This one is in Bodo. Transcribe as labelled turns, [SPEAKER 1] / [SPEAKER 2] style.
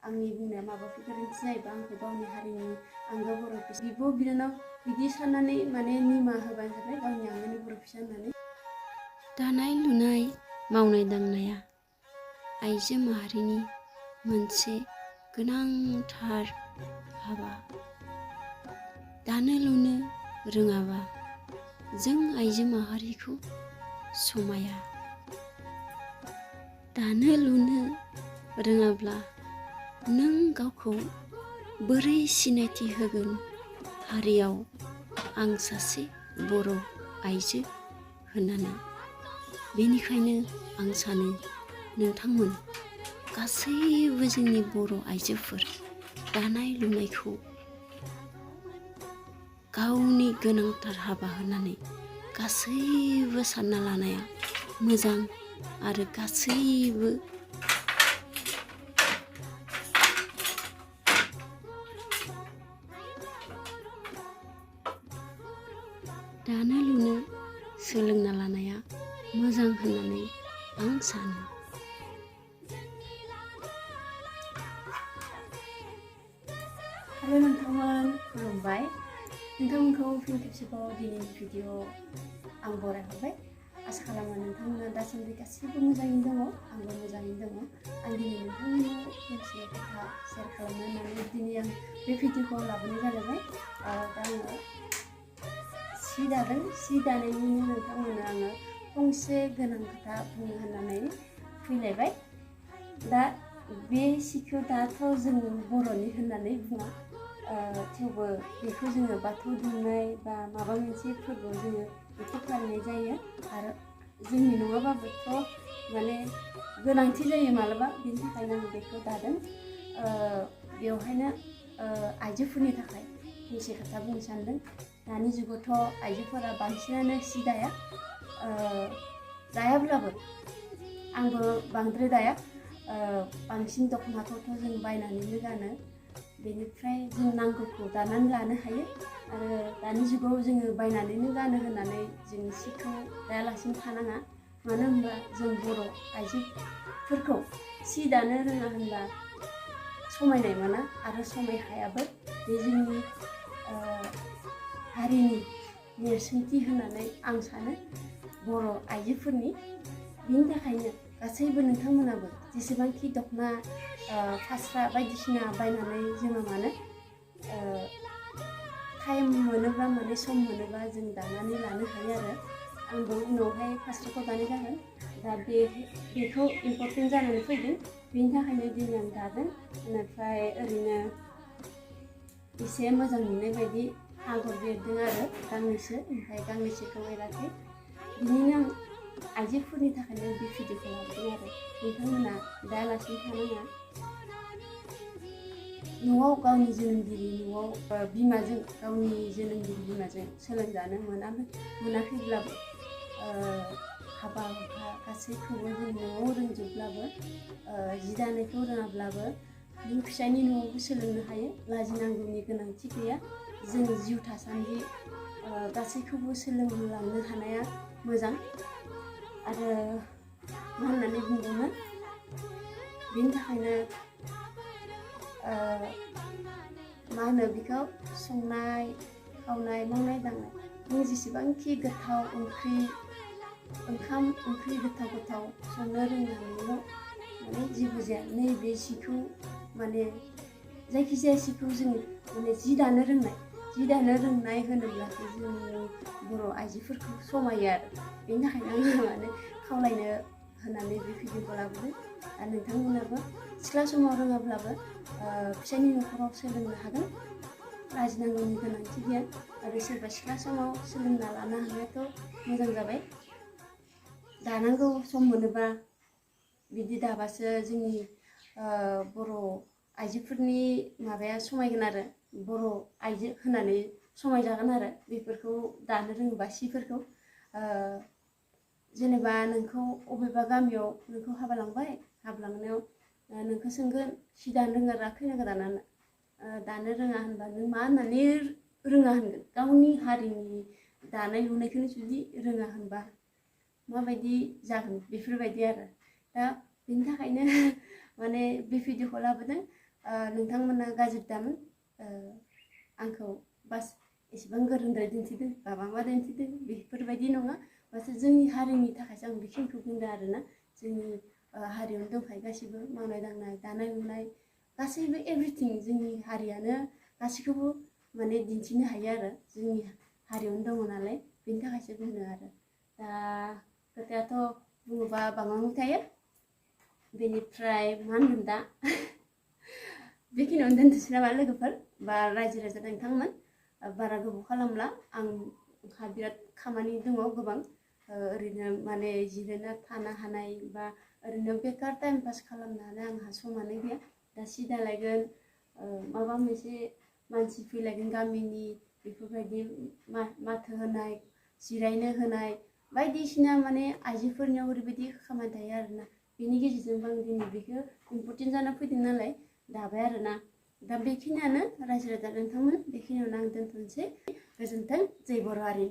[SPEAKER 1] आंनि बुंनाया माबाफोर गोरोन्थि जायोबा आंखौ गावनि हारिनि आंगो बर' बिब' बिनानाव बिदि साननानै माने निमाहा होबानो जाबाय, गावनि आंगोनि बर' फिसा होननानै।
[SPEAKER 2] दानाय लुनाय मावनाय दांनाया आइजो माहारिनि मोनसे गोनांथार हाबा। दानो लुनो रोङाबा जों आइजो माहारिखौ समाया। दानो लुनो रोङाब्ला नों गावखौ बोरै सिनायथि होगोन हारियाव आं सासे बर' आइजो होननानै। बेनिखायनो आं सानो नोंथांमोन गासैबो जोंनि बर' आइजोफोर दानाय लुनायखौ गावनि गोनांथार हाबा होननानै गासैबो सानना लानाया मोजां आरो गासैबो दानो लुनो सोलोंना लानाया मोजां होननानै आं सानो।
[SPEAKER 1] हेलो नोंथांमोन, खुलुमबाय। नोंथांमोनखौ फिन खेबसेबाव दिनैनि भिडिअ आं बरायहरबाय। आसा खालामो नोंथांमोना दासान्दि गासैबो मोजाङैनो दङ, आंबो मोजाङैनो दङ। आं दिनै नोंथांमोननो फंसे खोथा शेयार खालामनो होननानै दिनै आं बे भिडिअखौ लाबोनाय जादोंमोन। दा आङो सि दादों, सि दानायनिनो नोंथांमोननो आङो फंसे गोनां खोथा बुंनो होननानै फैलायबाय। दा बे सिखौ दाथ' जों बर'नि होननानै बुङा, थेवबो बेखौ जोङो बाथौ दुमनाय बा माबा मोनसे फोरबोआव जोङो बेखौ फालिनाय जायो। आरो जोंनि नङाबाबोथ' माने गोनांथि जायो मालाबा, बेनि थाखायनो आं बेखौ दादों। बेवहायनो आइजोफोरनि थाखाय फंसे खोथा बुंनो सानदों। दानि जुगावथ' आइजोफोरा बांसिनानो सि दाया, दायाब्लाबो आंबो बांद्राय दाया। बांसिन दख'नाखौथ' जों बायनानैनो गानो, बेनिफ्राय जों नांगौखौ दानानै लानो हायो। आरो दानि जुगाव जोङो बायनानैनो गानो होननानै जों सिखौ दायालासिनो थानाङा। मानो होनबा जों बर' आइजोफोरखौ सि दानो रोङा होनबा समायनाय मोना आरो समायखायाबो। बे जोंनि हारिनि नेरसोनथि होननानै आं सानो बर' आइजोफोरनि। बिनि थाखायनो गासैबो नोंथांमोनाबो जेसेबांखि दख'ना फास्रा बायदिसिना बायनानै जोङो मानो टाइम मोनोब्ला माने सम मोनोब्ला जों दानानै लानो हायो आरो। आंबो उनावहाय फास्राखौ दानाय जागोन। दा बेखौ इम्परटेन्ट जानानै फैदों, बेनि थाखायनो दिनै आं दादों। बेनिफ्राय ओरैनो एसे मोजां नुनाय बायदि आगर एरदों आरो गांनैसो, ओमफ्राय गांनैसोखौ एराखै। बिनिनो आं आइजोफोरनि थाखायनो बे भिडिअखौ लाबोदों आरो। नोंथांमोना दायालासिनो थानाङा। न'आव गावनि जोनोमगिरि न'आव बिमाजों, गावनि जोनोमगिरि बिमाजों सोलोंजानो मोनाखैब्लाबो हाबा हुखा गासैखौबो जों न'आव रोंजोबब्लाबो, जि दानायखौ रोङाब्लाबो नों फिसायनि न'आवबो सोलोंनो हायो। लाजिनांगौनि गोनांथि गैया। जों जिउ थासान्दि गासैखौबो सोलोंलांनो हानाया मोजां। आरो मा होननानै बुंदोंमोन, बेनि थाखायनो मा होनो बेखौ, संनाय खावनाय मावनाय दांनाय नों जेसेबांखि गोथाव ओंखाम ओंख्रि गोथाव गोथाव संनो रोंनानैल' माने जेबो जाया। नैबे सिखौ माने जायखिजाया सिखौ जों माने जि दानो रोंनाय होनोब्लासो जों बर' आइजोफोरखौ समायो आरो। बेनि थाखायनो आङो माने खावलायनो होननानै बे भिडिअखौ लाबोदों। आरो नोंथांमोनाबो सिख्ला समाव रोङाब्लाबो फिसायनि न'खराव सोलोंनो हागोन, लाजिनांगौनि गोनांथि गैया। आरो सोरबा सिख्ला समाव सोलोंना लानो हानायाथ' मोजां जाबाय। दानांगौ सम मोनोबा बिदि दाबासो जोंनि बर' आइजोफोरनि माबाया समायगोन आरो, बर' आइजो होननानै समायजागोन आरो। बेफोरखौ दानो रोङोबा सिफोरखौ जेनेबा नोंखौ अबेबा गामियाव नोंखौ हाबा लांबाय, हाबा लांनायाव नोंखौ सोंगोन सि दानो रोङा खैना गोदाना दानो रोङा होनबा नों मा होननानै रोङा होनगोन? गावनि हारिनि दानाय लुनायखौनो जुदि रोङा होनबा माबायदि जागोन? बेफोरबायदि आरो। दा बेनि थाखायनो माने बे भिडिअखौ लाबोदों। नोंथांमोना गाज्रि दामोन आंखौ बास एसेबां गोरोंद्राय दिन्थिदों बा माबा दिन्थिदों बेफोरबायदि नङा बास जोंनि हारिनि थाखायसो आं बेखिनिखौ बुंदों आरोना जोंनि हारियावनो दंखायो गासिबो मावनाय दांनाय दानाय लुनाय गासैबो एभ्रिथिं जोंनि हारियानो गासैखौबो माने दिन्थिनो हायो आरो जोंनि हारियावनो दङ नालाय बेनि थाखायसो बुंदों आरो दा खोथायाथ' बुङोबा बाङावनो थायो बेनिफ्राय मा होनगोन दा बेखिनियावनो दोनथ'सै नामा लोगोफोर बा रायजो राजा नोंथांमोन बारा गोबाव खालामला आंहा बिराद खामानि दङ गोबां ओरैनो माने जिरायना थानो हानाय बा ओरैनो बेकार टाइम पास खालामनो हानाय आंहा समानो गैया दा सिदा लायगोन माबा मोनसे मानसि फैलायगोन गामिनि बेफोरबायदि माथो होनाय जिरायनो होनाय बायदिसिना माने आइजोफोरनियाव ओरैबायदि खामानि थायो आरोना बेनि गेजेरजोंबो आं दिनै बेखौ इम्परटेन्ट जाना फैदों नालाय दाबाय आरोना दा बेखिनियानो रायजो राजा नोंथांमोन बेखिनियावनो आं दोनथ'नोसै गोजोन्थों जय बर' हारि।